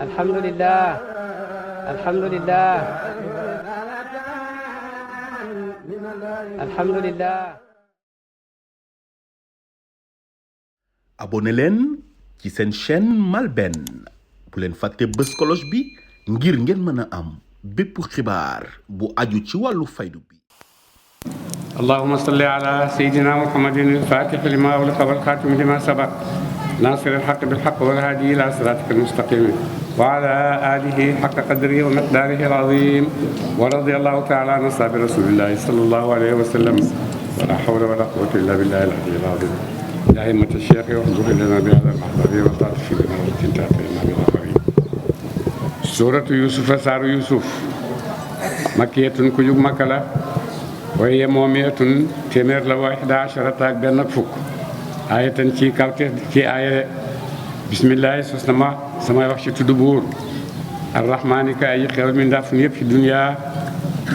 alhamdulillah alhamdulillah alhamdulillah. abonné leen ci seen chaîne MALBN bu leen fàtte bës cloche bi ngir ngeen mën a am bépp xibaar bu aju ci wàllu faydu bi. اللهم صل على سيدنا محمد الفاتح لما أغلق والخاتم لما سبق ناصر الحق بالحق والهادي إلى صراطك المستقيم وعلى آله حق قدره ومقداره العظيم ورضي الله تعالى عن أصحاب رسول الله صلى الله عليه وسلم ولا حول ولا قوة إلا بالله العلي العظيم. يا أئمة الشيخ واحضر لنا بهذا المحضر وتعطف بنا واستمتاع بنا بالآخرين. سورة يوسف سار يوسف مكية كجوج مكة waaye moomiyatun téeméer la wa 11 ak benn ak fukk ayatan ci kawte ci aaya bisimillahi sos na ma samay wax ci tudd buur arrahmaani ka aji xewal mi ndaaf yëpp ci dunya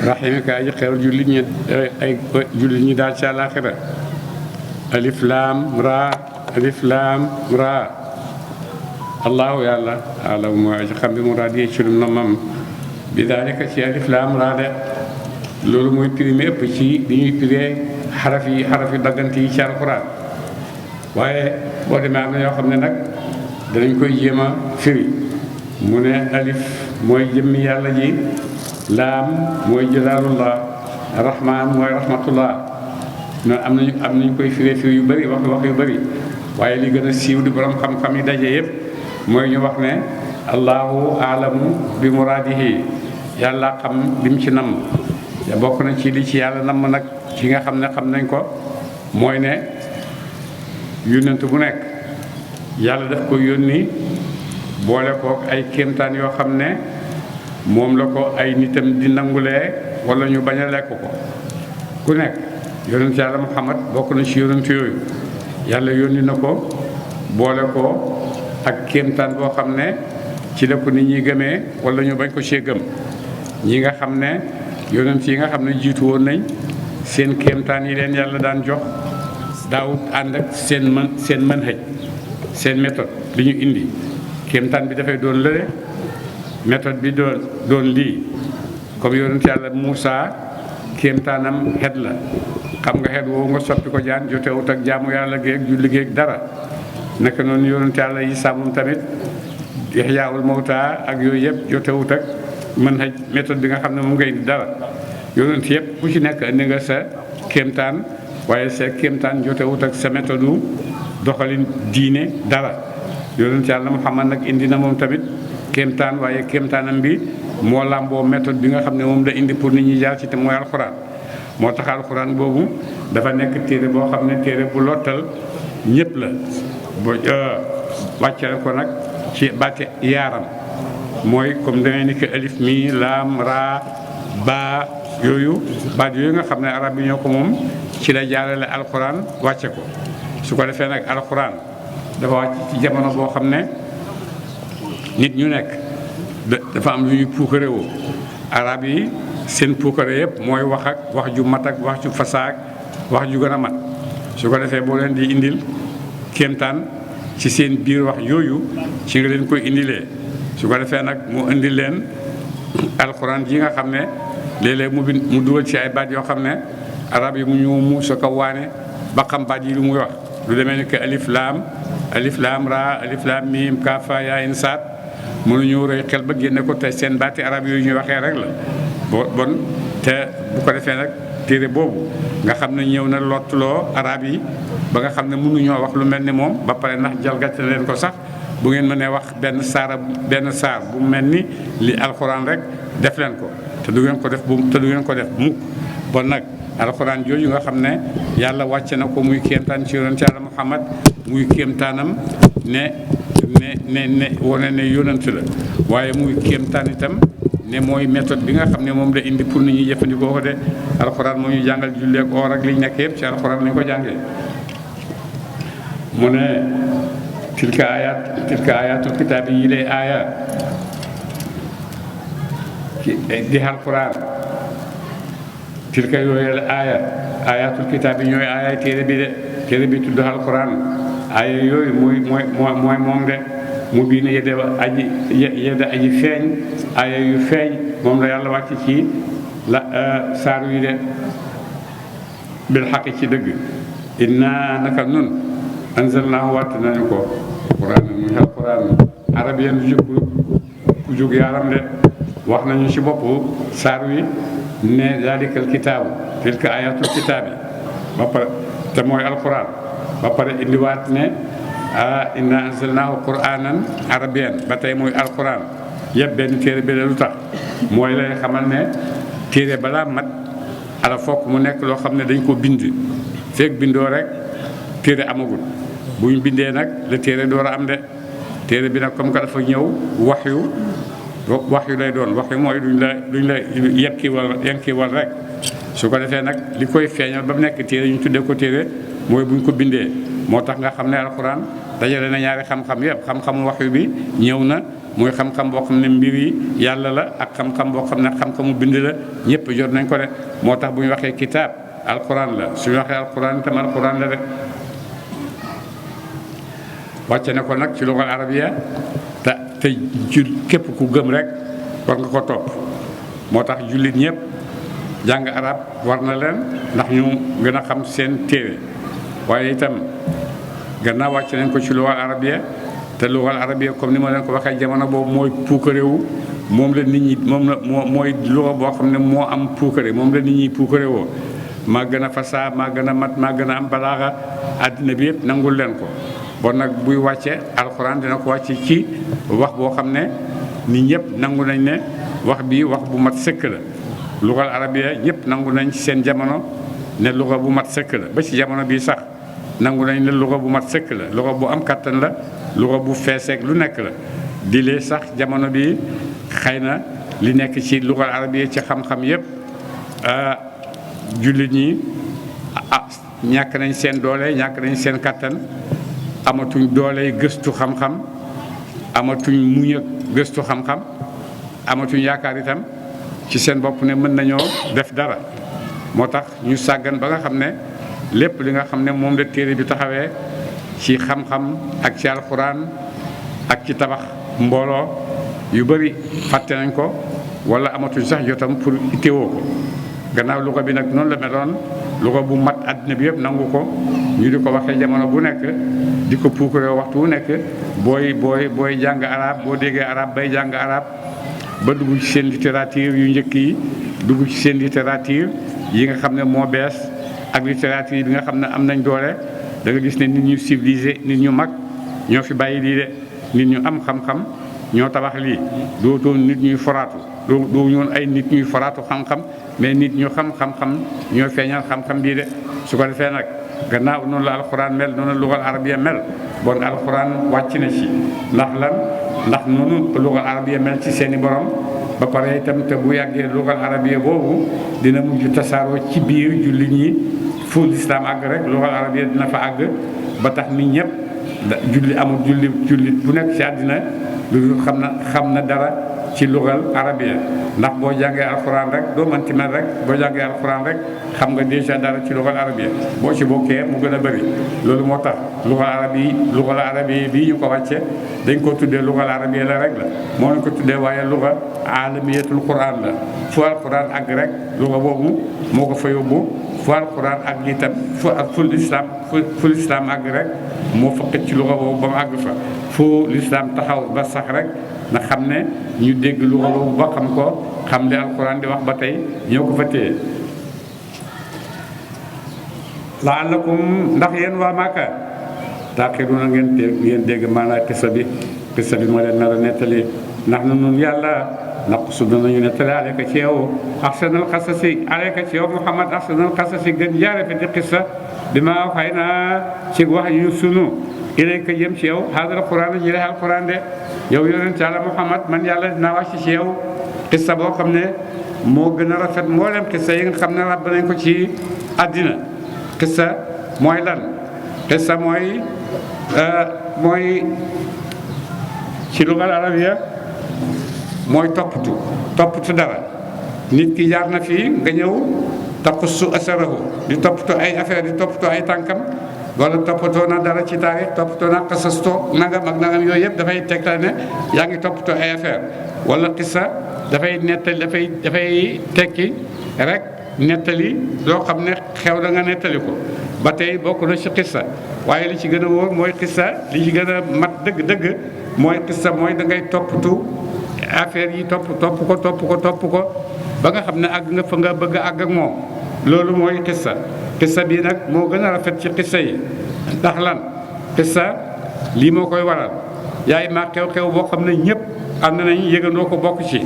rahimi ka aji xewal jullit ñi ay jullit ñi daal ci àllaaxira alif laam ra allahu yàlla alam mooy aji xam bi muraad yi ci lum na mam bi daalika ci alif laam ra de loolu mooy prix mi ëpp ci li ñuy piree xaraf yi daggante yi ci alxuraan waaye boo demee am na yoo xam ne nag danañ koy jéem a firi mu ne alif mooy jëmmi yàlla ji laam mooy jalaalullah rahmaan mooy rahmatullah noonu am nañu koy firee firi yu bëri wax yu bëri waaye li gën a siiw di borom xam-xam yi daje yëpp mooy ñu wax ne allahu alamu bi muraadihi yàlla xam bi mu ci nam te bokk na ci li ci yàlla namm nag ci nga xam ne xam nañ ko mooy ne yónnent bu nekk yàlla daf ko yónni boole ko ay kéemtaan yoo xam ne moom la ko ay nitam di nangulee wala ñu bañ a lekk ko ku nekk yónnent yàlla Muhammad bokk na ci yónnent yooyu yàlla yónni na ko boole ko ak kéemtaan boo xam ne ci la ko nit ñi gëmee wala ñu bañ ko cee gëm ñi nga xam ne yonent yi nga xam ne jiitu woon nañ seen kéemtaan yi leen yàlla daan jox daawut ànd ak seen manhaj seen méthode li ñu indi kéemtaan bi dafay doon lële méthode bi doon lii comme yonent yàlla Moussa kéemtaanam xet la xam nga xet woowu nga soppi ko jaan jotewut ak jaamu yàlla géeg julli géeg dara naka noonu yonent yàlla Isaa moom tamit ihyaa'ul mawta ak yooyu yëpp jotewut ak manhaj méthode bi nga xam ne moom ngay indi dara yonent yëpp ku ci nekk indi nga sa kéemtaan waaye sa kéemtaan jotewut ak sa méthode doxalin diine dara yonent yàlla Muhammad nag indi na moom tamit kéemtaan waaye kéemtaanam bi moo làmboo méthode bi nga xam ne moom la indi pour nit ñi jaar ci te mooy alxuraan moo tax alxuraan boobu dafa nekk téere boo xam ne téere bu lottal ñëpp la bo wàccale ko nag ci bàtte yaaram mooy comme dangay ni que alif mi laam ra ba yooyu baat yooyu nga xam ne arab yi ñoo ko moom ci la jaarale alxuraan wàcce ko su ko defee nag alxuraan dafa wàcc ci jamono boo xam ne nit ñu nekk dafa am lu ñuy puukarewoo arab yi seen puukare yëpp mooy wax ju mat ak wax ju fasaak wax ju gën a mat su ko defee boo leen di indil kéemtaan ci seen biir wax yooyu ci nga leen koy indilee su ko defee nag mu indi leen alxuraan ji nga xam ne léeg-léeg mu dugal ci ay baat yoo xam ne arab yi mu ñu muusa ko waane ba xam baat yi lu muy wax lu demee ni que alif laam ra alif laam miim kaaf haa yaa ayn saad mënuñu rëy xel ba génne ko te seen baati arab yooyu ñuy waxee rek la bon te bu ko defee nag téere boobu nga xam ne ñëw na lottuloo arab yi ba nga xam ne mënuñoo wax lu mel ni moom ba pare ndax jalgati leen ko sax bu ngeen mënee wax benn saar bu mel ni li alxuraan rek def leen ko te du ngeen ko def mukk bon nag alxuraan jooju nga xam ne yàlla wàcce na ko muy kéemtaan ci yonent yàlla Muhammad muy kéemtaanam ne wane ne yonent la waaye muy kéemtaan itam ne mooy méthode bi nga xam ne moom la indi pour nit ñi jëfandikoo ko de alxuraan moo ñu jàngal julli ak oor ak li ñu nekk yëpp ci alxuraan lañu ko jàngee mu ne tilka ayatul kitaab yi lay aaya di alxuraan tilka yooyu la ayatul kitaab yi ñooy aaya téere bi de téere bi tudd alquran aaya yooyu mooy moom de mu bii ne yedda aji feeñ aaya yu feeñ moom la yàlla wàcc ci la saar wi de bil xaqi ci dëgg inna naka nun anzalnaahu wàtt nañu ko quran muy alquran arabiyan ku jóg yaaram de wax nañu ci boppu saar wi ne zalikal kitaabu tilka ayatul kitaabi ba pare te mooy alquran ba pare indiwaat ne inna anzalnaahu quranan arabiyan ba tey mooy alquran yëpp benn téere bi la lu tax mooy lay xamal ne téere balaa mat ala fokk mu nekk loo xam ne dañ ko bind feeg bindoo rek téere amagul bu ñu bindee nag la téere door a am de téere bi nag comme que dafa ñëw wax yu lay doon wax yu mooy duñ la yankiwal rek su ko defee nag li koy feeñal ba mu nekk téere ñu tuddee ko téere mooy buñ ko bindee moo tax nga xam ne alxuraan dajale na ñaari xam-xam yëpp xam-xamu wax yu bi ñëw na mooy xam-xam boo xam ne mbir yi yàlla la ak xam-xam boo xam ne xam-xamu bind la ñëpp jot nañ ko de moo tax bu ñu waxee kitaab alxuraan la suñu waxee alxuraan itam alxuraan la de wàcce na ko nag ci lugal arabiya te képp ku gëm rek war nga ko topp moo tax jullit ñëpp jàng arab war na leen ndax ñu gën a xam seen téere waaye itam gannaaw wàcce nañ ko ci lugal arabiya te lugal arabiya comme ni ma leen ko waxee jamono boobu mooy puukarewu moom la nit ñi mooy luga boo xam ne moo am puukare moom la nit ñi puukare woo maa gën a fasaa maa gën a mat maa gën a am balaaxa àddina bi yëpp nangul leen ko bon nag buy wàcce alxuraan dina ko wàcce ci wax boo xam ne nit ñëpp nangu nañ ne wax bi wax bu mat sëkk la lugal arabiya ñëpp nangu nañ ci seen jamono ne luga bu mat sëkk la ba ci jamono bii sax nangu nañ ne luga bu mat sëkk la luga bu am kattan la luga bu feeseeg lu nekk la di lee sax jamono bi xëy na li nekk ci lugal arabiya ci xam-xam yëpp jullit ñi ñàkk nañ seen doole ñàkk nañ seen kattan amatuñ doole gëstu xam-xam amatuñ muñ ak gëstu xam-xam amatuñ yaakaar itam ci seen bopp ne mën nañoo def dara moo tax ñu sàggan ba nga xam ne lépp li nga xam ne moom la téere bi taxawee ci xam-xam ak ci alxuraan ak ci tabax mbooloo yu bari fàtte nañ ko wala amatuñ sax jotam pour itteewoo ko gannaaw luga bi nag noonu la meloon luga bu mat àddina bi yëpp nangu ko ñu di ko waxee jamono bu nekk di ko puukaree waxtu wu nekk booy jàng arab boo déggee arab bay jàng arab ba dugg ci seen littérature yu njëkk yi dugg ci seen littérature yi nga xam ne moo bees ak littérature bi nga xam ne am nañ doole da nga gis ne nit ñu civilisé nit ñu mag ñoo fi bàyyi lii de nit ñu am xam-xam ñoo tabax lii dootoon nit ñuy foraatu doo ñoon ay nit ñuy foraatu xam-xam mais nit ñu xam-xam ñoo feeñal xam-xam bii de su ko defee nag gannaaw noonu la alxuraan mel noonu la lugal arabiya mel bon alxuraan wàcc na ci ndax lan ndax noonu lugal arabiya mel ci seeni borom ba pare itam te bu yàggee lugal arabiya boobu dina mujj tasaaroo ci biir jullit ñi fu lislaam àgg rek lugal arabiya dina fa àgg ba tax nit ñëpp amul jullit bu nekk ci àddina lu xam na dara ci lugal arabiya ndax boo jàngee alxuraan rek doo mënti mel rek boo jàngee alxuraan rek xam nga déjà dara ci lugal arabiya boo ci bokkee mu gën a bëri loolu moo tax lugal arabiya bii ñu ko wàcce dañ ko tuddee lugal arabiya la rek la moo lañ ko tuddee waaye luga alamiyatul quran la fu alxuraan àgg rek luga boobu moo ko fa yóbbu fu alxuraan àgg itam fu lislaam àgg rek moo fa xëcc ci luga boobu ba mu àgg fa fu lislaam taxaw ba sax rek na xam ne ñu dégg luga boobu ba xam ko xam li alxuraan di wax ba tey ñoo ko fa téye la'allakum ndax yéen waa Màkka taqiluna ngeen dégg maanaam xissa bi ma leen nar a nettali ndax nun yàlla naqsu danañu nettali aleyka ci yow ahsanal qasasi aleyka ci yow Muhammad ahsanal qasasi gën jaare fi di xissa bi ma waxay naa ci wax yu sunu ilayka jëm ci yow haadal quran ji la alquran de yow yonent yàlla Muhammad man yàlla dinaa wàcc ci yow xissa boo xam ne moo gën a rafet mboolem xissa yi nga xam ne ràbb nañ ko ci àddina xissa mooy lan xissa mooy ci lugal arabiya mooy toppatu dara nit ki jaar na fii nga ñëw taqussu asarahu di toppatu ay affaire di toppatu ay tànkam wala toppatoo na dara ci taarix toppatoo na xasasto nangam ak nangam yooyu yëpp dafay tegtal ne yaa ngi toppatoo ay affaire wala xissa dafay nettali dafay tekki rek nettali loo xam ne xew da nga nettali ko ba tey bokk na ci xissa waaye li ci gën a wóor mooy xissa li ci gën a mat dëgg-dëgg mooy xissa mooy da ngay toppatu affaire yi topp ko ba nga xam ne àgg nga fa nga bëgg a àgg ak moom loolu mooy xissa xissa bii nag moo gën a rafet ci xissa yi ndax lan xissa lii moo koy waral yaay maa xew-xew boo xam ne ñëpp ànd nañ yëgandoo ko bokk ci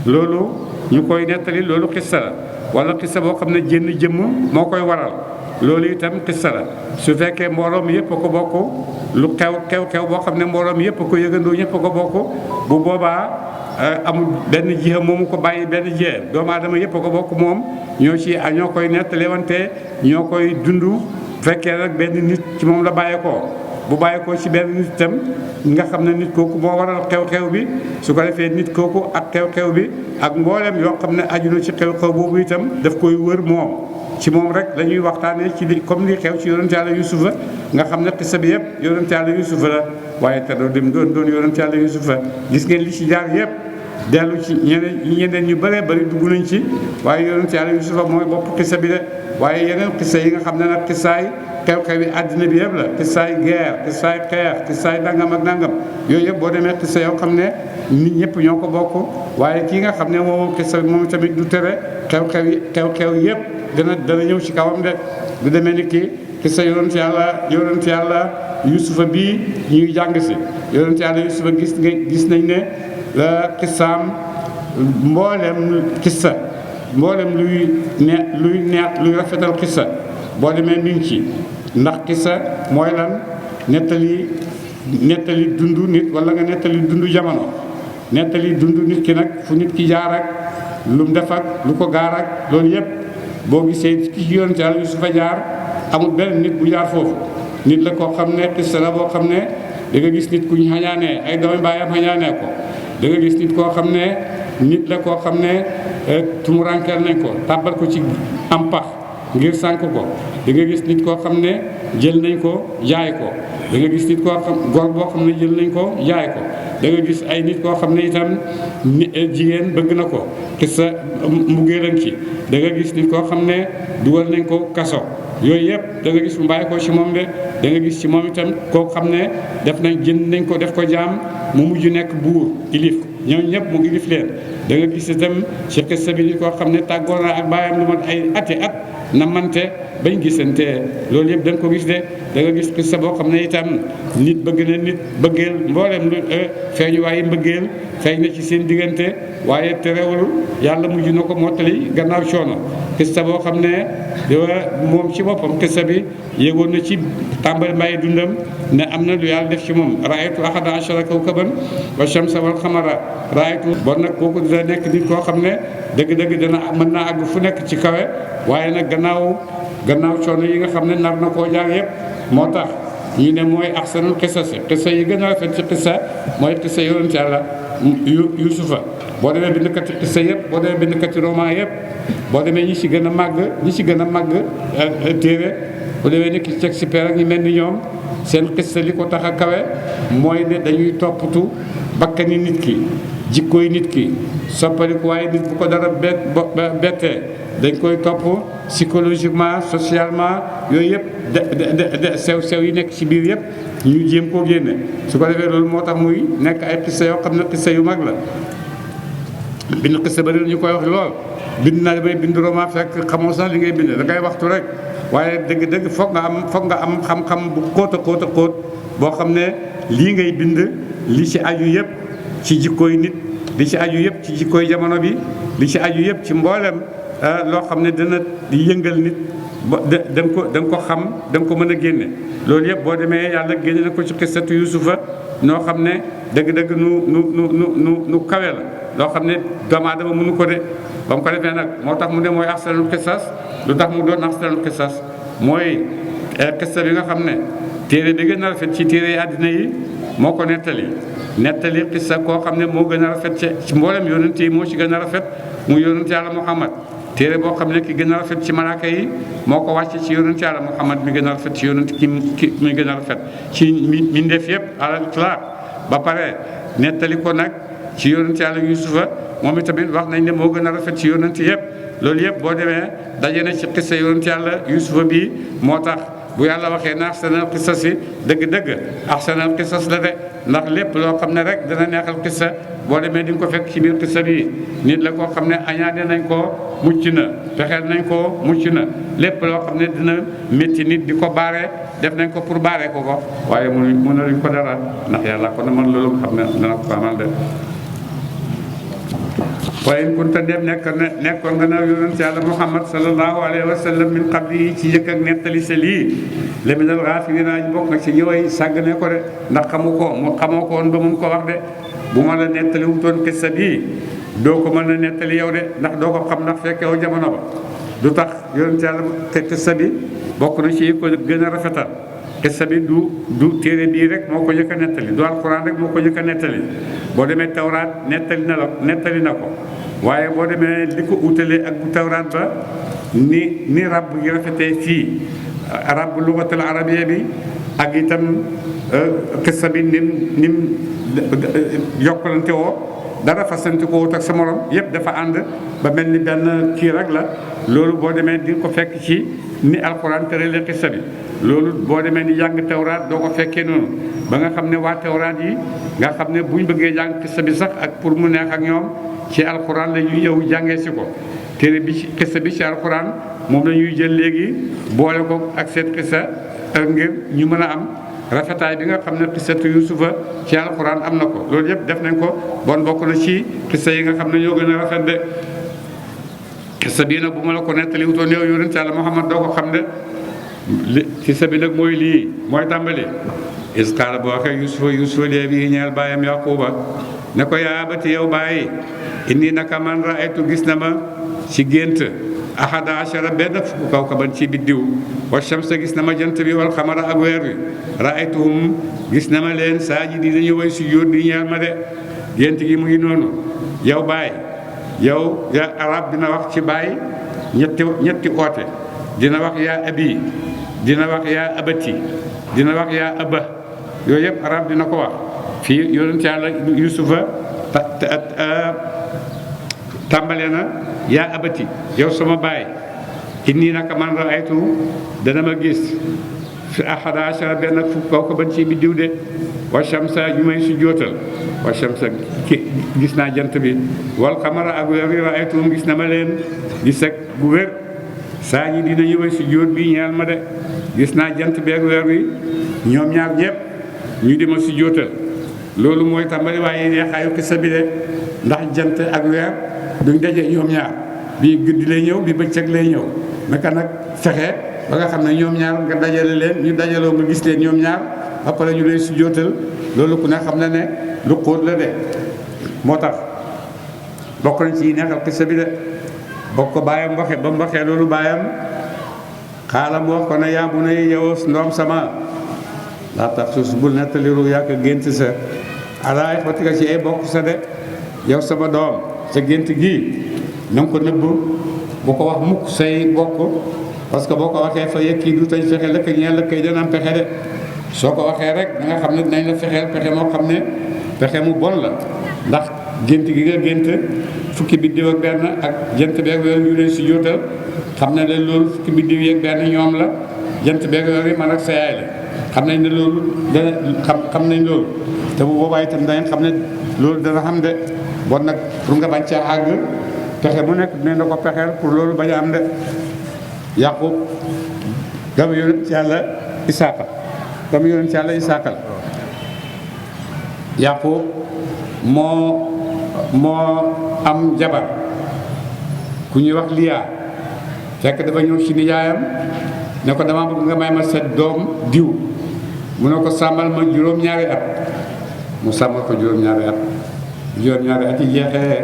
loolu ñu koy nettali loolu xissa la wala xissa boo xam ne jënn jëmm moo koy waral loolu itam xissa la su fekkee mbooloo mi yëpp a ko bokk lu xew boo xam ne mbooloo mi yëpp a ko yëgandoo ñëpp a ko bokk bu boobaa amul benn jiha moomu ko bàyyi benn jiha doomu aadama yëpp a ko bokk moom ñoo koy nettali wante ñoo koy dund fekkee nag benn nit ci moom la bàyyeekoo bu bàyyeekoo ci benn nit itam nga xam ne nit kooku moo waral xew-xew bi su ko defee nit kooku ak xew-xew bi ak mboolem yoo xam ne aju na ci xew-xew boobu itam daf koy wër moom ci moom rek la ñuy waxtaanee ci li comme li xew ci yonent Yàlla Yusufa nga xam ne xisa bi yëpp yonent Yàlla Yusufa la waaye te doon yonent Yàlla Yusufa gis ngeen li ci jaar yëpp dellu ci ñeneen ñu bëree bëri dugg nañ ci waaye yonent Yàlla Yusufa mooy bopp xisa bi de waaye yeneen xisa yi nga xam ne nag xisaay xew-xew yi àddina bi yëpp la xisaay guerre xisaay xeex xisaay nangam ak nangam yooyu yëpp boo demee xisa yoo xam ne nit ñëpp ñoo ko bokk waaye kii nga xam ne moom xisa bi moom tamit du tere xew-xew yëpp dana ñëw ci kawam de du demee ni kii xisa yonent yàlla Yusufa bii ñuy jàng si yonent yàlla Yusufa gis nañ ne la xisaam mboolem xissa mboolem luy rafetal xissa boo demee mi ngi ci ndax xissa mooy lan nettali dundu nit wala nga nettali dundu jamono nettali dundu nit ki nag fu nit ki jaar ak lu mu def ak lu ko gaar ak loolu yëpp boo gisee ki ci yonent Yàlla Yusufa jaar amul benn nit bu jaar foofu nit la koo xam ne xissa la boo xam ne da nga gis nit ku ñu xañaanee ay doomi baayam xañaanee ko da nga gis nit koo xam ne nit la koo xam ne tumurankeel nañ ko tàbbal ko ci am pax ngir sànk ko da nga gis nit koo xam ne jël nañ ko jaay ko da nga gis nit koo xam góor boo xam ne jël nañ ko jaay ko da nga gis ay nit koo xam ne itam jigéen bëgg na ko te sa mbuggeelam ci da nga gis nit koo xam ne dugal nañ ko kaso yooyu yëpp da nga gis mu bàyyi ko ci moom de da nga gis ci moom itam koo xam ne jënd nañ ko def ko jaam mu mujj nekk buur ilif ñoom ñëpp mu ilif leen da nga gis itam ci xissa bi nit koo xam ne tàggoo na ak baayam lu mat ay ati at na mante bañ gisante loolu yëpp da nga ko gis de da nga gis xissa boo xam ne itam nit bëgg na nit bëggeel mboolem lu feeñu waaye mbëggeel feeñ na ci seen diggante waaye terewul yàlla mujj na ko mottali gannaaw coono xissa boo xam ne moom ci boppam xissa bi yéegoon na ci tàmbali mbàyyi dundam ne am na lu yàlla def ci moom raaytu ahada ashara kawkaban wa shamsa wal xamara raaytu bon nag kooku dina nekk nit koo xam ne dëgg-dëgg dana mën naa àgg fu nekk ci kawe waaye nag gannaaw coono yi nga xam ne nar na koo jaar yëpp moo tax ñu ne mooy ahsanul xisas xissa yi gën a rafet ci xissa mooy xissa yonent Yàlla Yusufa boo demee bindkati xissa yëpp boo demee bindkati roman yëpp boo demee ñi ci gën a màgg téere boo demee ni ki Shakespeare ak ñi mel ni ñoom seen xissa li ko tax a kawe mooy ne dañuy toppatu bakkani nit ki jikkooy nit ki soppaliku waaye nit bu ko dara bettee dañ koy topp psychologiquement socialement yooyu yëpp sew yi nekk ci biir yëpp ñu jéem koo génne su ko defee loolu moo tax muy nekk ay xissa yoo xam ne xissa yu mag la bind xissa ba ñu koy wax lool bind naa damay bind roman fekk xamoo sax li ngay bind da ngay waxtu rek waaye dëgg-dëgg foog nga am xam-xam bu xóot a xóot boo xam ne lii ngay bind li ci aju yëpp ci jikkooy nit li ci aju yëpp ci jikkooy jamono bi li ci aju yëpp ci mboolem loo xam ne dana yëngal nit da nga ko xam da nga ko mën a génne loolu yëpp boo demee yàlla génne na ko ci xissatu Yusufa noo xam ne dëgg-dëgg nu kawe la loo xam ne doomu aadama mënu ko de ba mu ko defee nag moo tax mu ne mooy ahsanul xisas lu tax mu doon ahsanul xisas mooy xissa bi nga xam ne téere bi gën a rafet ci téere yi àddina yi moo ko nettali xissa koo xam ne moo gën a rafet ci mboolem yonent yi moo ci gën a rafet mu yonent Yàlla Muhammad téere boo xam ne ki gën a rafet ci malaaka yi moo ko wàcce ci yonent yàlla Muhammad mi gën a rafet ci yonent ki mi gën a rafet ci mbindeef yëpp alal itlaq ba pare nettali ko nag ci yonent yàlla Yuusufa moom itamit wax nañ ne moo gën a rafet ci yonent yëpp loolu yëpp boo demee daje na ci xissa yonent yàlla Yuusufa bii moo tax bu yàlla waxee ne ahsanal qisas yi dëgg-dëgg ahsanal qisas la de ndax lépp loo xam ne rek dana neexal qissa boo demee di nga ko fekk ci biir qissa bi nit la koo xam ne añaane nañ ko mucc na fexeel nañ ko mucc na lépp loo xam ne dina métti nit di ko baaree def nañ ko pour baaree ko waaye mënuñ ko dara ndax yàlla ko na mën loolu nga xam ne dana ko amal de waaye in kunta dem nekkoon nga na yonent yàlla Muhammad sallallahu alayhi wa sallam min qabli yi ci yëkk ak nettali sa lii la minal gaafiliina bokk nga ci ñëway sàggane ko de ndax xamoo ko woon ba mun ko wax de bu ma la nettali wutoon xissa bii doo ko mën a nettali yow de ndax doo ko xam ndax fekkewu jamono ba du tax yonent yàlla te xissa bi bokk na ci ko gën a rafetal xissa bi du téere bii rek moo ko njëkk a nettali du alquran rek moo ko njëkk a nettali boo demee tawraat nettali na ko waaye boo demee li ko utalee ak bu tawraat ba ni rab yi rafetee fii rab lugatul arabiya bi ak itam xissa bi nim yokkalante woo dara fasante ko wut ak sa morom yëpp dafa ànd ba mel ni benn kii rek la loolu boo demee di ko fekk ci ni alquran tëralee xissa bi loolu boo demee ni jàng tawraat doo ko fekkee noonu ba nga xam ne waa tawraat yi nga xam ne buñ bëggee jàng xissa bi sax ak pour mu neex ak ñoom ci alquran la ñuy ñëw jàngee si ko téere bi ci xissa bi ci alquran moom la ñuy jël léegi boole ko ak seen xissa ngir ñu mën a am rafetaay bi nga xam ne xissatu Yuusufa ci alquran am na ko loolu yëpp def nañ ko bon bokk na ci xissa yi nga xam ne ñoo gën a rafet de xissa bii nag bu ma la ko nettali wutoon yow yonent Yàlla Muhammad doo ko xam de xissa bi nag mooy lii mooy tàmbali is qaala boo waxee Yuusufa dee bii ñeel baayam Yaquuba ne ko yaa abati yow bàyyi inni naka man raaytu gis na ma ci gént ahada ashara benn fukk kawkaban ci biddiw wa shamsa gis na ma jant bi wal xamara ak weer wi raaytuhum gis na ma leen saajidiina dañu way sujjóot di ñeel ma de gént gi mu ngi noonu yow bàyyi yow ya arab dina wax ci bàyyi ñetti oote dina wax yaa abi dina wax yaa abati dina wax yaa aba yooyu yëpp arab dina ko wax fii yonent Yàlla Yuusufa tàmbale na yaa abati yow sama baay inni naka man raaytu dana ma gis fi ahada ashara benn fukk kawkaban ci biddiw de wa shamsa yu may si jootal wa shamsa gis naa jant bi wal qamara ak weer wi raaytuhum gis na ma leen gis ak bu wér saa ñi dina ñëwee si jóot bi ñeel ma de gis naa jant bi ak weer wi ñoom ñaar ñëpp ñu di ma si jootal loolu mooy tàmbali waaye neexaayu xisa bi de ndax jant ak weer duñ daje ñoom ñaar bii guddi lay ñëw bi bëccëg lay ñëw naka nag fexe ba nga xam ne ñoom ñaar nga dajale leen ñu dajaloo nga gis leen ñoom ñaar ba pare ñu lay si jootal loolu ku ne xam na ne lu xóot la de moo tax bokk nañ ci neexal xisa bi de bokk ko baayam waxee ba mu waxee loolu baayam xaalam wax ko ne yaa bu ne yow ndoom sama laa tax suus bul nettali ru yàq gént sa alaay xotika ci ay bokk sa de yow sama doom sa gént gi na nga ko nëbb bu ko wax mukk say bokk parce que boo ko waxee fa yëkki du tañ fexe lëkk ñeen lëkkay dana am pexe de soo ko waxee rek da nga xam ne dinañ la fexeel pexe moo xam ne pexe mu bon la ndax gént gi nga gént fukki biddiw ak benn ak jant beeg weer ñu leen si jootal xam na ne loolu fukki biddiw yeeg benn ñoom la jant beeg weer yi man ak sa yaay la xam nañ ne loolu dana xam nañ loolu te bu boobaa itam danañ xam ne loolu dana xam de bon nag pour nga bañ caa àgg pexe mu nekk dinañ la ko pexeel pour loolu bañ a am de Yaqub dama yónent ci yàlla Isaaqa dama yónent ci yàlla Isaaqa la Yaqub moo am jabar ku ñuy wax Liya fekk dafa ñëw ci nijaayam ne ko dama bëgg nga may ma sa doom diw mu ne ko sàmmal ma juróom-ñaari at mu sàmmal ko juróom-ñaari at juróom-ñaari at yi jeexee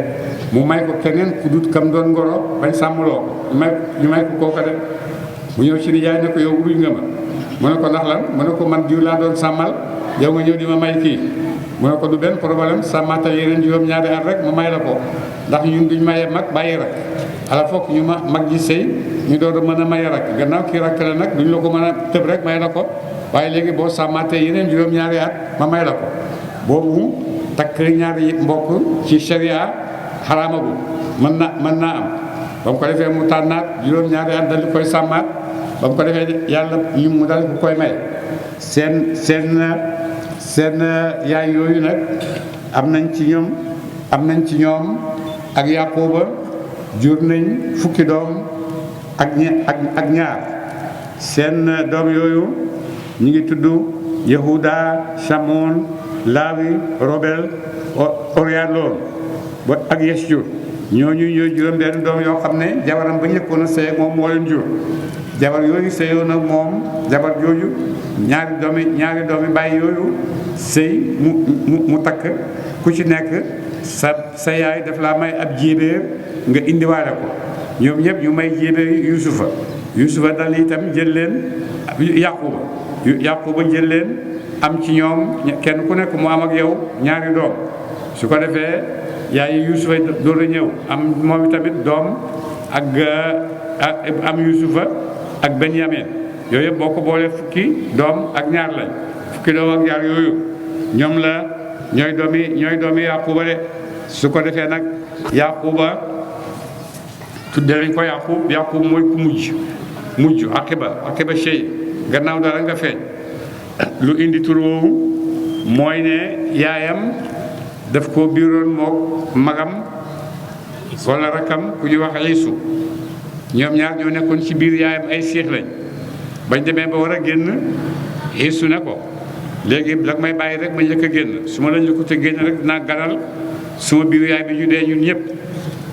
mu may ko keneen ku dut kam doon ngoro bañ sàmmloo ko ñu may ko kooka de bu ñëw ci nijaay ne ko yow wuy nga ma mu ne ko ndax lan mu ne ko man diw laa doon sàmmal yow nga ñëw di ma may kii mu ne ko du benn problème sàmmaatal yeneen juróom-ñaari at rek ma may la ko ndax ñun duñ mayee mag bàyyi rek ala fokk ñu mag ji sëy ñu door a mën a may rakk gannaaw kii rakk la nag duñ la ko mën a tëb rek may la ko waaye léegi boo sàmmaatee yeneen juróom-ñaari at ma may la ko boobu takk ñaari mbokk ci sharia xaraamagu mën naa am ba mu ko defee mu tànnaat juróom-ñaari at dal di koy sàmmaat ba mu ko defee yàlla ñu mu dal di koy may seen yaay yooyu nag am nañ ci ñoom ak Yaquba jur nañ fukki doom ak ñaar seen doom yooyu ñu ngi tudd Yahuda Shamoun Lawi Robel Orialoon ak Yesjur ñooñu ñooy juróom benn doom yoo xam ne jabaram ba njëkkoon a sëy moom moo leen jur jabar yooyu sëyoon ak moom jabar jooju ñaari doomi bàyyi yooyu sëy mu takk ku ci nekk sa yaay daf laa may ab jéebéer nga indiwaale ko ñoom ñëpp ñu may jéebéer Yusufa dal itam jël leen Yaquba jël leen am ci ñoom kenn ku nekk mu am ak yow ñaari doom su ko defee yaay Yusufa door a ñëw am moom tamit doom ak am Yusufa ak Benyamin yooyu yëpp boo ko boolee fukki doom ak ñaar lañ fukki doom ak ñaar yooyu ñoom la ñooy doomi Yaquba de su ko defee nag Yaquba tudde nañ ko Yaqub mooy ku mujj Aqiba shay gannaaw dara nga feeñ lu indi tur woowu mooy ne yaayam daf ko biiroon mook magam wala rakam ku ñuy wax Iisu ñoom ñaar ñoo nekkoon ci biir yaayam ay seex lañ bañ demee ba war a génn Iisu ne ko léegi dag may bàyyi rek ma njëkk a génn su ma la njëkk te génn rek dinaa ganal suma biir yaay bi ñu dee ñun ñëpp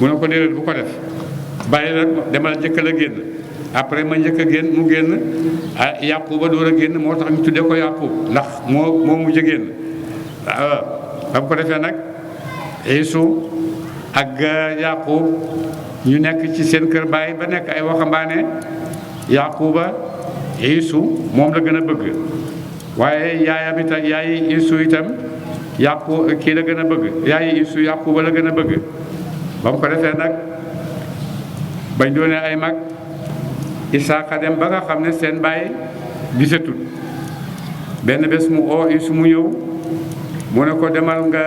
mu ne ko déedéet bu ko def bàyyi rek demal njëkk la génn après ma njëkk a génn mu génn Yaquba door a génn moo tax ñu tuddee ko Yaqub ndax moo mujj a génn ba mu ko defee nag Iisu ak Yaqub ñu nekk ci seen kër baay ba nekk ay waxambaane Yaquba Iisu moom la gën a bëgg waaye yaayam itam yaayi Iisu itam kii la gën a bëgg yaayi Iisu Yaquba la gën a bëgg ba mu ko defee nag bañ doonee ay mag Isaaka dem ba nga xam ne seen baay gisatul benn bés mu oo Iisu mu ñëw mu ne ko demal nga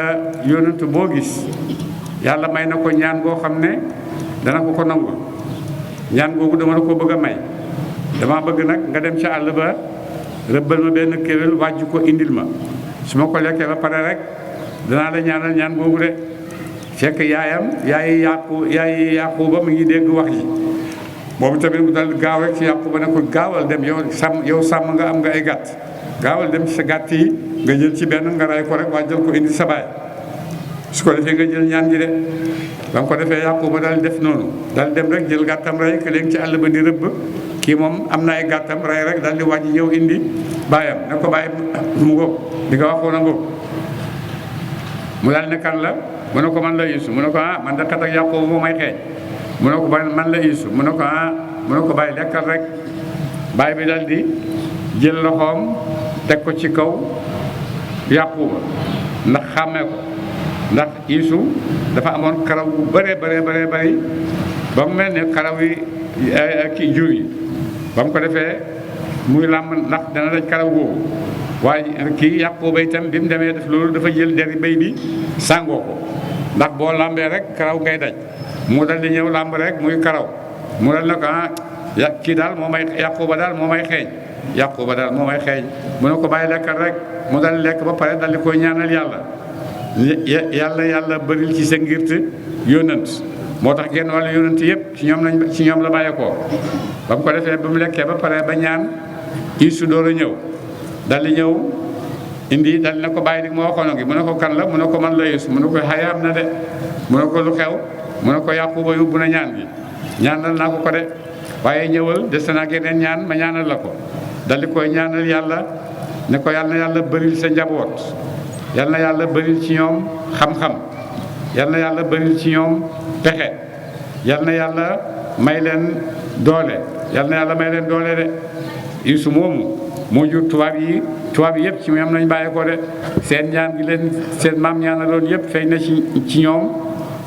yónnantu boo gis yàlla may na ko ñaan goo xam ne dana ko nangul ñaan googu dama la ko bëgg a may dama bëgg nag nga dem ca àll ba rëbbal ma benn kéwél wàjj ko indil ma su ma ko lekkee ba pare rek danaa la ñaanal ñaan googu de fekk yaayi Yaquba mu ngi dégg wax ji boobu tamit mu dal gaaw rek ci Yaquba ne ko gaawal dem yow sàmm nga am nga ay gàtt gaawal dem ci sa gàtt yi nga jël ci benn nga ray ko rek wàjjal ko indi sa baay su ko defee nga jël ñaan ji de ba nga ko defee Yaquba daal def noonu daal dem rek jël gàttam ray que léegi ci àll ba di rëbb kii moom am na ay gàttam ray rek daal di wàjj ñëw indi baayam ne ko bàyyi mu ngóob di nga waxoon a ngóob mu daal ne kan la mu ne ko man la Iisu mu ne ko man de kat ak Yaquba moo may xeeñ mu ne ko man la Iisu mu ne ko mu ne ko bàyyi lekkal rek baay bi daal di jël loxoom teg ko ci kaw Yaquba ndax xàmmee ko ndax Iisu dafa amoon karaw bu bëree bëri ba mu mel ne karaw yi kii jur yi ba mu ko defee muy làmb ndax dana daj karaw boobu waaye kii Yaquba itam bi mu demee def loolu dafa jël deri béy bi sàngoo ko ndax boo làmbee rek karaw ngay daj mu dal di ñëw làmb rek muy karaw mu dal na ko kii daal moo may Yaquba daal moo may xeeñ Yaquba daal moo may xeeñ mu ne ko bàyyi lekkal rek mu dal lekk ba pare dal di koy ñaanal yàlla bëril ci sa ngirte yónnant moo tax genn wàllu yónnant yëpp ci ñoom la bàyyeekoo ba mu ko defee ba mu lekkee ba pare ba ñaan Iisu door a ñëw dal di ñëw indi dal na ko bàyyi di ma waxoon gi mu ne ko kan la mu ne ko man la Iisu mu ne ko xayaam na de mu ne ko lu xew mu ne ko Yaquba yóbbu na ñaan gi ñaanal naa ko de waaye ñëwal des naa geneen ñaan ma ñaanal la ko dal di koy ñaanal yàlla ne ko yàlla na yàlla bëril sa njaboot yal na yàlla bëril ci ñoom xam-xam yal na yàlla bëril ci ñoom pexe yal na yàlla may leen doole de Iisu moomu moo jur tubaab yi yëpp ci ñoom lañ bàyyi ko de seen ñaan gi leen seen maam ñaanaloon yëpp feeñ na ci ñoom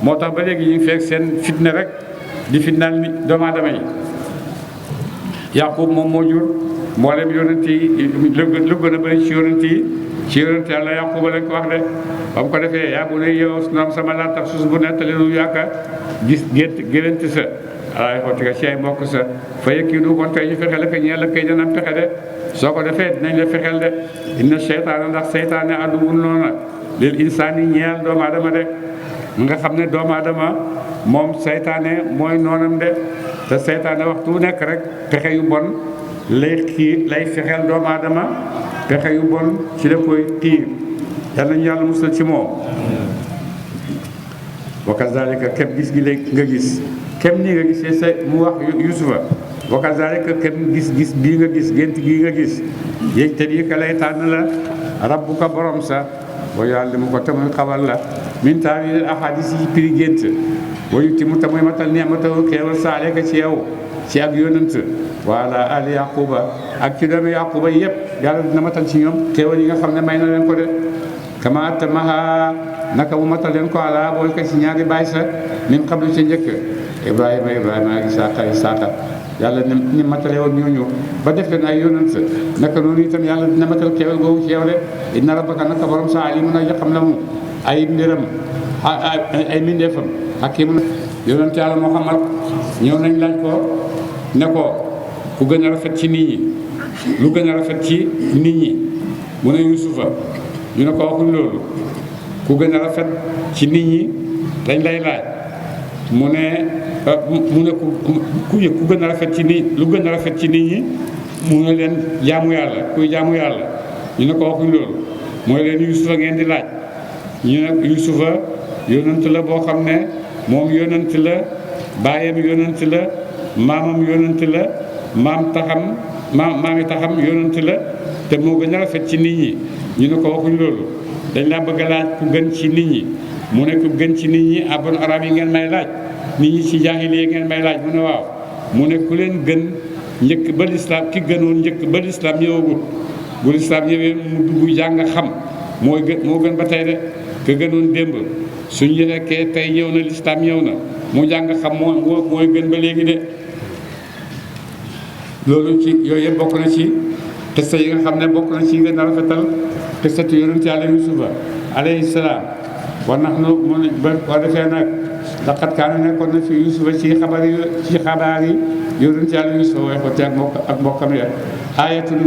moo tax ba léegi ñu ngi fekk seen fitna rek di fitnaal ni doomu aadama yi. Yaqub moom moo jur mboolem yonent yi lu gën a bëri ci yonent yi ci yonent yàlla Yaquba lañ ko wax de ba mu ko defee yaa bu ne yow noom sama laa tax suus bu nettali lu yàkka gis gént sa alaay xotti nga ci ay mbokk sa fa yëkki du kon tey ñu fexe la ko ñeel la koy dana fexe de soo ko defee dinañ la fexeel de inna seytaane ndax seytaane aduwwun noona lil insaani ñeel doomu aadama de nga xam ne doomu aadama moom seytaane mooy noonam de te seytaane waxtu nekk rek pexe yu bon lay fexeel doomu aadama pexe yu bon ci la koy xiir yal nañu yàlla musal ci moom. wa kazalika kem gis gi léegi nga gis kem nii nga gisee sa mu wax Yusufa wa kazalika kem gis bii nga gis gént gii nga gis yéeg te bii ka lay tànn la rabbuka borom sa wa yuallimuka te muy xamal la min taawil ahadis yi piri gént wa yutimmu te muy matal ni'matahu xéewal sa aleyka ci yow ci ak yonent wala ali yaquba ak ci doomu yaquba yëpp yàlla dina matal ci ñoom xéewal yi nga xam ne may na leen ko de kama atamaha naka mu matal leen ko ala booy ko ci ñaari baay sa min qablu ci njëkk ibrahima ak isaaqa yàlla ni matale woon ñooñu ba def leen ay yonent naka noonu itam yàlla dina matal xéewal googu ci yow de inna rabbaka naka borom sa alimun a xam na mu ay mbiram ay mbindeefam hakimun yonent yàlla Muhammad ñëw nañ laaj ko ne ko ku gën a rafet ci nit ñi lu gën a rafet ci nit ñi mu ne Yusufa ñu ne ko waxul loolu ku gën a rafet ci nit ñi dañ lay laaj mu ne ku gën a rafet ci nit lu gën a rafet ci nit ñi mu ne leen jaamu yàlla kuy jaamu yàlla ñu ne ko waxul loolu mooy leen Yusufa ngeen di laaj ñu ne Yusufa yonent la boo xam ne moom yonent la baayam yonent la maamam yonent la maami taxam yonent la te moo gën a rafet ci nit ñi ñu ne ko waxuñ loolu dañ laa bëgg a laaj ku gën ci nit ñi mu ne ku gën ci nit ñi abon arab yi ngeen may laaj nit ñi ci jaahiliya ngeen may laaj mu ne waaw mu ne ku leen gën njëkk ba lislaam ki gënoon njëkk ba lislaam ñëwagul bu lislaam ñëwee mu dugg jàng xam moo gën ba tey de ka gënoon démb suñu fekkee tey ñëw na lislaam ñëw na mu jàng xam mooy gën ba léegi de loolu ci yooyu yëpp bokk na ci xista yi nga xam ne bokk na ci nga nar a rafetal xistatu yonent yàlla Yusufa alayhi salaam war nax nu mu ba ko defee nag laqad kaana nekkoon na fi Yusufa ci xabaar yi yonent yàlla Yusufa way xotte ak mbokkam ya aayatun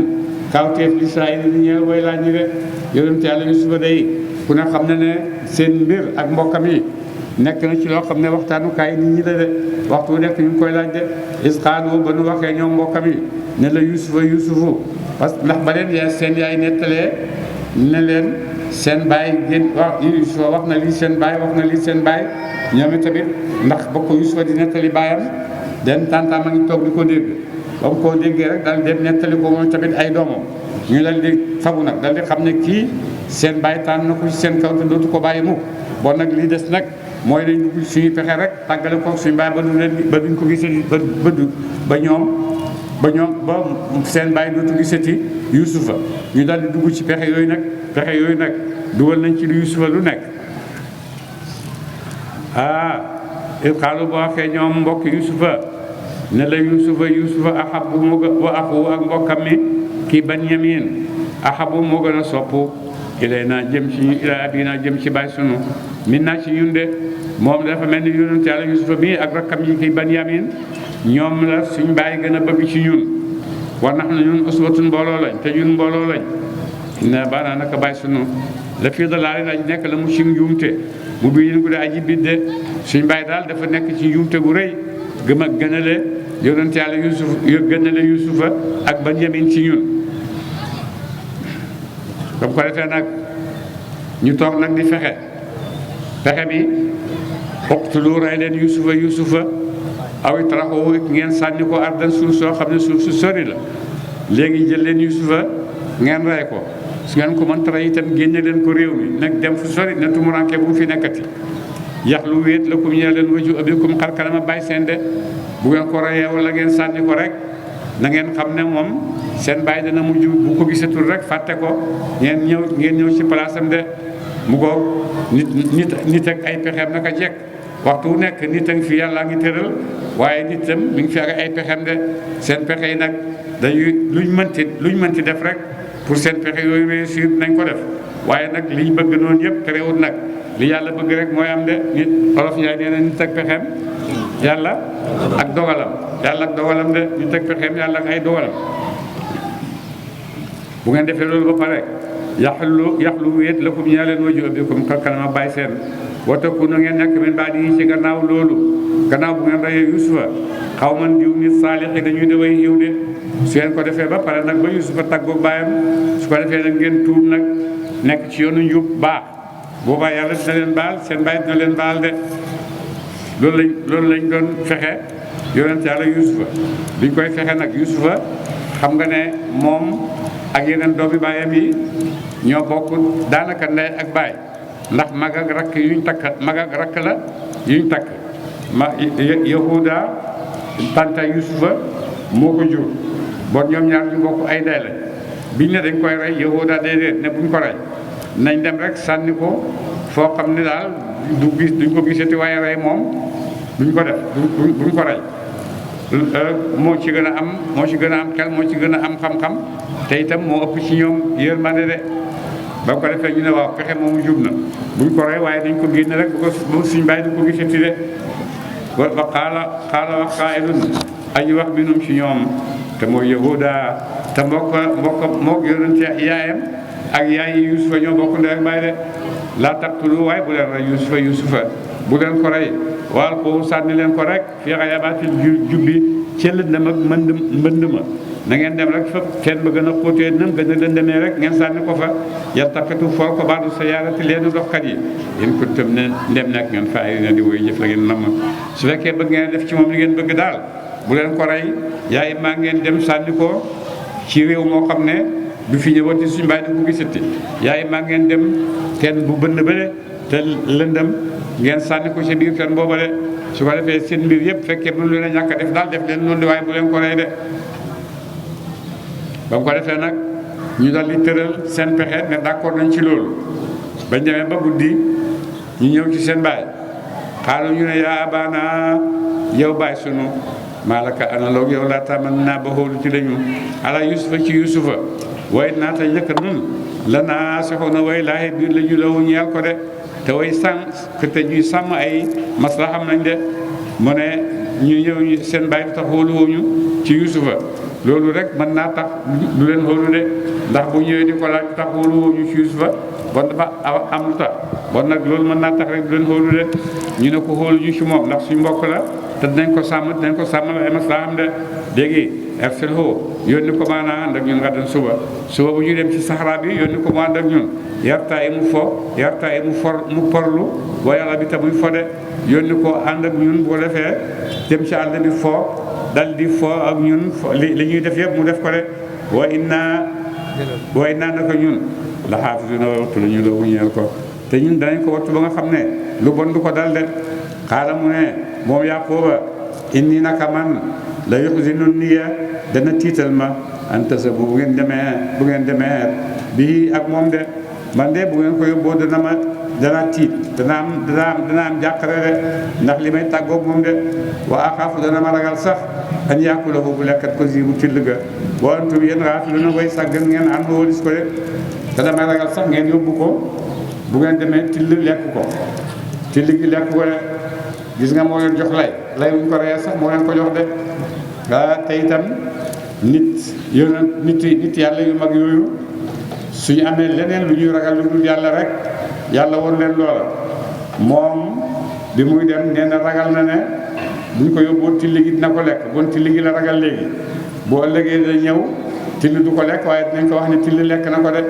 kawteef li Israayil ni ñeel way laaj ñi de yonent yàlla Yusufa day ku ne xam ne ne seen mbir ak mbokkam yi nekk na ci loo xam ne waxtaanukaay nit ñi la de waxtu nekk ñu ngi koy laaj de isqaalu ba nu waxee ñoom mbokkam yi ne la yusufu parce que ndax ba leen seen yaay nettalee ne leen seen baay génn wax Yusufa wax na lii seen baay wax na lii seen baay ñoom tamit ndax ba ko Yusufa di nettali baayam den tantam a ngi toog di ko dégg ba mu koo déggee rek daal dem nettali ko moom tamit ay doomam ñu dal di fagu nag dal di xam ne kii seen baay tànn na ko ci seen kaw te dootu ko bàyyi mukk bon nag lii des nag mooy dañ dugg suñuy pexe rek tàggale ko suñu baay ba duñ ko gisati ba seen baay dootu gisati Yusufa ñu dal di dugg ci pexe yooyu nag dugal nañ ci lu Yusufa lu nekk xaalu boo waxee ñoom mbokk Yusufa ne la Yusufa ahabu moo gën wa axu ak mbokkam mi kii Banyamin ahabu moo gën a sopp ilay naa jëm ci ñu ilay abi naa jëm ci baay sunu min naa ci ñun de moom dafa mel ni yonent yàlla Yusufa mi ak rakkam yi kii Banyamin ñoom la suñ baay gën a bëgg ci ñun war nax na ñun uswatun mbooloo lañ te ñun mbooloo lañ ne baanaa naka baay sunu la fii da laali lañ nekk la mu ci njuumte mu biin gu de aji bidde suñ baay daal dafa nekk ci njuumte gu rëy gënale yonent yàlla Yusufa ak Banyamin ci ñun comme ko defee nag ñu toog nag di fexe bi uqtulu rey leen Yusufa aw itrahuhu ngeen sànni ko ardan suuf soo xam ne suuf su sori la léegi jël leen Yusufa ngeen rey ko su ngeen ko mënta rey itam génne leen ko réew mi nag dem fu sori na tumuranke bu mu fi nekkati yax lu wéet la kum ñee leen waju abikum xar kanama bàyyi seen de bu ngeen ko reyee wala ngeen sànni ko rek na ngeen xam ne moom seen bàyyi dana mujj bu ko gisatul rek fàtte ko ngeen ñëw ci place am de mu ko nit ak ay pexeem naka jekk waxtu wu nekk nit a ngi fi yàlla ngi tëral waaye nit tam mi ngi fi ak ay pexem de seen pexe yi nag dañuy luñ mënti def rek pour seen pexe yooyu réussir nañ ko def waaye nag liñ bëgg noonu yëpp terewul nag li yàlla bëgg rek mooy am de nit olof Njaay nee na nit ak pexem yàlla ak dogalam de nit ak pexem yàlla ak ay dogalam bu ngeen defee loolu ba pare yaxlu wéet lakum ñaa leen waju abikum xar kanama bàyyi seen wataku na ngeen nekk min baadi yi ci gannaaw loolu gannaaw bu ngeen reyee Yusufa xaw man diw nit saalixi dañuy daway yiw de su ngeen ko defee ba pare nag ba Yusufa tàggoog baayam su ko defee nag ngeen tuub nag nekk ci yoonu njub baax boobaa yàlla dina leen baal seen baay dina leen baal de loolu lañ doon fexe yonent yàlla Yusufa biñ koy fexe nag Yusufa xam nga ne moom ak yeneen doomi baayam yi ñoo bokk daanaka ndey ak baay ndax mag ak rakk la yuñ takk Yahuda tanta Yusufa moo ko jur bon ñoom ñaar ñu bokk ay ndey la biñ ne dañ koy rey Yahuda déedéet ne buñ ko rey nañ dem rek sànni ko foo xam ne daal duñ ko gisati waaye rey moom duñ ko def duñ ko rey moo ci gën a am xel moo ci gën a am xam-xam te itam moo ëpp ci ñoom yërmande de ba ko defee ñu ne waaw pexe moomu jub na buñ ko rey waaye dañ ko génne rek bu suñ bàyyi du ko gisati de wa xaala wax qaa'ilun aji wax minhum ci ñoom te mooy Yahuda te mook yonent yaayam ak yaayi Yusufa ñoo bokk ndey ak baay de laa taqtulu waaye bu leen rey Yusufa bu leen ko rey waal ko sànni leen ko rek fii xayabaatil jubbi ci lëndëm ak mbënd ma na ngeen dem rek fépp teen ba gën a xóotee nam gën a lëndëmee rek ngeen sànni ko fa yaltaqitu for ko baadu sayaarati leenu doxkat yi yéen ko tëm ne ndem nekk ngeen faay na di woy jëf la ngeen nam su fekkee bëgg ngeen def ci moom li ngeen bëgg daal bu leen ko rey yaay maa ngeen dem sànni ko ci réew moo xam ne du fi ñëwati suñu bàyyi di ko gisati yaay maa ngeen dem teen bu bënn bële te lëndëm ngeen sànni ko ci biir teen booba de su ko defee seen mbir yëpp fekkee mënu leen a ñàkk a def daal def leen noonu de waaye bu leen ko rey de ba mu ko defee nag ñu dal di tëral seen pexe ne d'accord nañ ci loolu bañ demee ba guddi ñu ñëw ci seen baay xaalu ñu ne yaa abaana yow baay sunu maalaka analoog yow laa taman naa ba xoolu ci lañu ala Yusufa ci Yusufa way naata njëkk nun la naa soxna way laaxe biir la ñu lawu ñeel ko de te way te ñuy sàmm ay masla xam nañ de mu ne ñu ñëw seen baay tax xooluwuñu ci Yusufa loolu rek mën naa tax du leen xoolu de ndax bu ñëwee di ko laaj tax xooluwuñu ci Yusufa bon dafa am lu tax bon nag loolu mën naa tax rek du leen xoolu de ñu ne ko xooluñu ci moom ndax suñ mbokk la te dinañ ko sàmmal ay masla xam de léegi erselho yónni ko maanaa ànd ak ñun nga dem suba bu ñu dem ci saxaraa bi yónni ko mu ànd ak ñun yartaa yi mu porlu wa yàlla bi te muy fo de yónni ko ànd ak ñun boo defee dem ci àll bi fo dal di fo ak ñun li ñuy def yëpp mu def ko de wa inna naka ñun la xaafisuna wattu la ñu la wuñeel ko te ñun danañ ko wattu ba nga xam ne lu bon du ko dal de xaala mu ne moom Yaquba inni naka man la yuxzinunniya dana tiital ma antasa bu ngeen demee bii ak moom de man de bu ngeen ko yóbboo dana tiit dana am jàqare de ndax li may tàggoog moom de wa axaafu dana ma ragal sax an yaakulahu bu lekkat ko ziibu till ga wa antum yéen gaafiluna way sàggan ngeen an wóolis ko de te damay ragal sax ngeen yóbbu ko bu ngeen demee till lekk ko till gi lekk ko de gis nga moo leen jox lay wuñ ko reyee sax moo leen ko jox de te itam nit yàlla yu mag yooyu suñu amee leneen lu ñuy ragal lu dul yàlla rek yàlla woon leen loola moom bi muy dem nee na ragal na ne buñ ko yóbboo till gi dina ko lekk bon till gi la ragal léegi boo ëllëgee da ñëw till du ko lekk waaye dinañ ko wax ne till lekk na ko de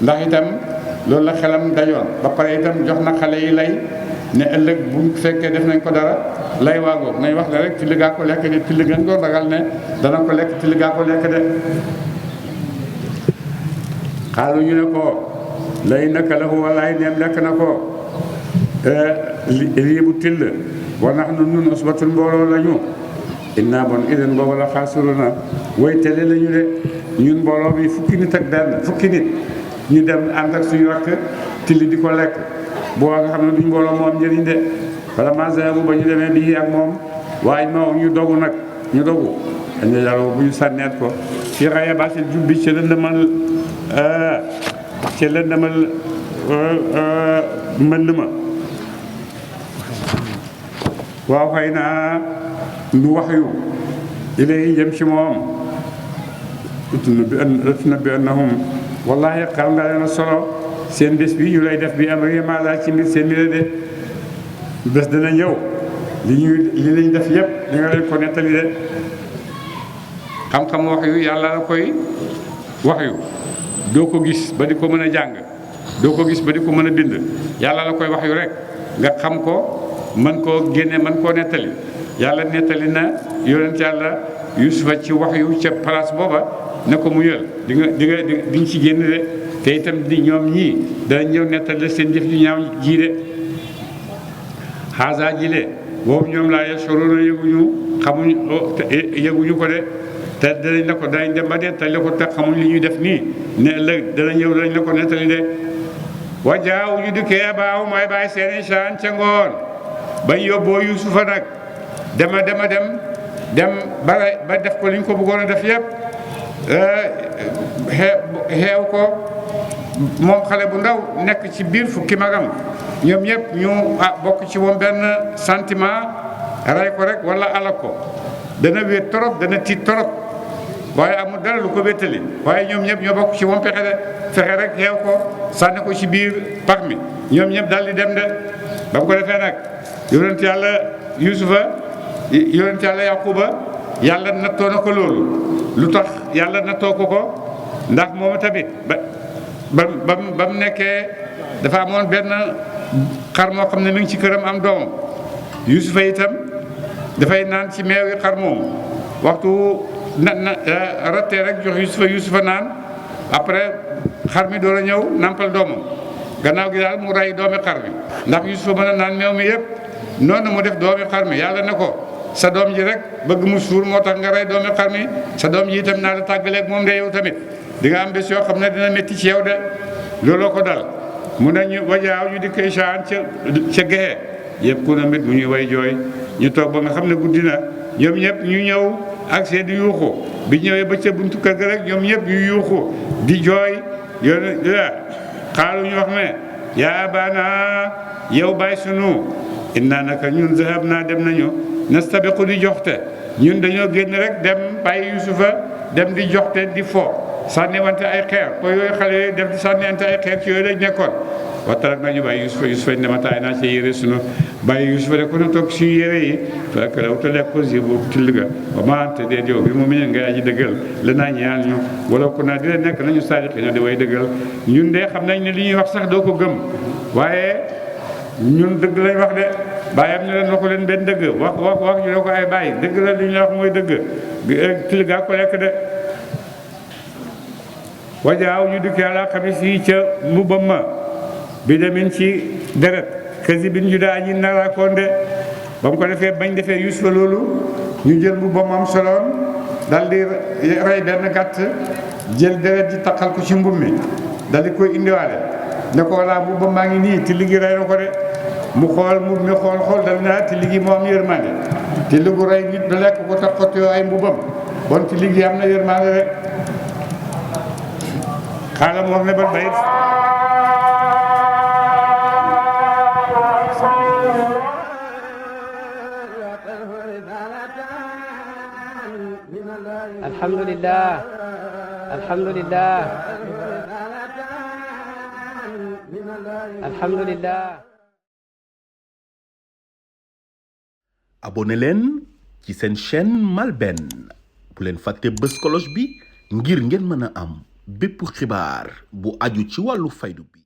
ndax itam loolu la xelam dajoon ba pare itam jox na xale yi lay ne ëllëg bu fekkee def nañ ko dara lay waagoo nañ wax ne rek till gaa ko lekk de till gën doon ragal ne dana ko lekk till gaa ko lekk de xaalu ñu ne ko lay naka la ko walaay neem lekk na ko lii bu till wa nahnu nun usbatun mbooloo lañu inna bon idan boobu la xaasiruna way tele lañu de ñun mbooloo bi fukki nit ñu dem ànd ak suñu rakk till di ko lekk boo nga xam ne duñ mbooloo moo am njëriñ de wala mazabu ba ñu demee bii ak moom waaye moo ñu dogu nag ñu dogu dañu yàlla bu ñu sànneet ko fi xaya basil jubbi ci lëndëmal mbënd ma waaw xëy naa nu wax yu ilay jëm ci moom ëttuna bi annahum wallahi xam nga leen solo seen bés bi ñu lay def bi am rimaala ci mbir seen mbir de bés dana ñëw li lañ def yépp di nga leen ko nettali de xam-xam wax yu yàlla la koy wax yu doo ko gis ba di ko mën a jàng doo ko gis ba di ko mën a bind yàlla la koy wax yu rek nga xam ko mën koo génne mën koo nettali yàlla nettali na yonent yàlla Yusufa ci wax yu ca place booba ne ko mu yël di nga ci génn de te itam di ñoom ñii danañ ñëw nettali seen jëf ju ñaaw jii de xaasa ji de boobu ñoom laa yashuruna yëguñu ko de te danañ la ko danañ dem ba nettali la ko te xamuñ li ñuy def nii ne ëllëg dana ñëw danañ la ko nettali de wajaaw ñu dikkee baaw mooy bàyyi seeni saan ca ngoon bañ yóbboo Yusufa nag dem ba def ko li ñu ko bëggoon a def yëpp xeew ko moom xale bu ndaw nekk ci biir fukki magam ñoom ñëpp ñu bokk ci moom benn sentiment ray ko rek wala alak ko dana wéet torop dana tiit torop waaye amul dara lu ko wéttali waaye ñoom ñëpp ñoo bokk ci moom fexe rek xeew ko sànni ko ci biir pax mi ñoom ñëpp daal di dem de ba mu ko defee nag yonent yàlla Yusufa yonent yàlla Yaquba yàlla nattoo na ko loolu lu tax yàlla nattoo ko ndax moom tamit ba mu nekkee dafa amoon benn xar moo xam ne mi ngi ci këram am doomam Yusufa itam dafay naan ci meew yi xar moomu waxtu rattee rek jox Yusufa naan après xar mi door a ñëw nampal doomam gannaaw gi daal mu ray doomi xar mi ndax Yusufa mën a naan meew mi yëpp noonu mu def doomi xar mi yàlla ne ko sa doom ji rek bëgg mu suur moo tax nga rey doomi xar mi sa doom ji itam naa la tàggaleeg moom de yow tamit di nga am bés yoo xam ne dina métti ci yow de looloo ko dal mu ne ñu wajaaw ñu di koy saan ca gexe yëpp ku na mit mu ñuy way jooy ñu toog ba nga xam ne guddi na ñoom ñëpp ñu ñëw ak seen di yuuxu bi ñëwee ba ca buntu kër ga rek ñoom ñëpp ñu yuuxu di jooy yoon xaalu ñu wax ne yaa baana yow bàyyi sunu inna naka ñun zahab naa dem nañu nastabiqu di joxte ñun dañoo génn rek dem bàyyi Yusufa dem di joxte di fo sànniwante ay xeer ko yooyu xale yooyu dem di sànniwante ay xeer ci yooyu lañ nekkoon waxtaan nañu bàyyi Yusufa ne ma taay naa ci yére sunu bàyyi Yusufa de ku ne toog suñu yére yi fekk la wuta lekk ko zibu till ga ba maante dee jow bi mu miñe nga aji dëggal la naa ñaan ñu wala ku naa dina nekk nañu saadiqi na di way dëggal ñun de xam nañ ne li ñuy wax sax doo ko gëm waaye ñun dëgg lañ wax de bàyyam ñu leen waxu leen benn dëgg wax ñu ne ko ay bàyyi dëgg la li ñu la wax mooy dëgg til gaa ko lekk de wajaaw ñu dikk yàlla xamis yi ca mbubbam ma bi demin ci deret kasi bin ju daa ñi naraakoon de ba mu ko defee bañ defee Yusufa loolu ñu jël mbubbam am soloon dal di rey benn gàtt jël deret ji taqal ko ci mbub mi dal di koy indiwaale ne ko walla mbubbam maa ngi nii te ligi rey na ko de mu xool mbub mi xool dal naa te ligi moo am yërmande te ligu rey nit du lekk ko tax xott yoo ay mbubbam bon te ligi am na yërmande rek xaala mu wax ne ba bay alhamdulillah alhamdulillah alhamdulillah abonné leen ci seen chaîne MALBN bu leen fàtte bës cloche bi ngir ngeen mën a am bépp xibaar bu aju ci wàllu faydu bi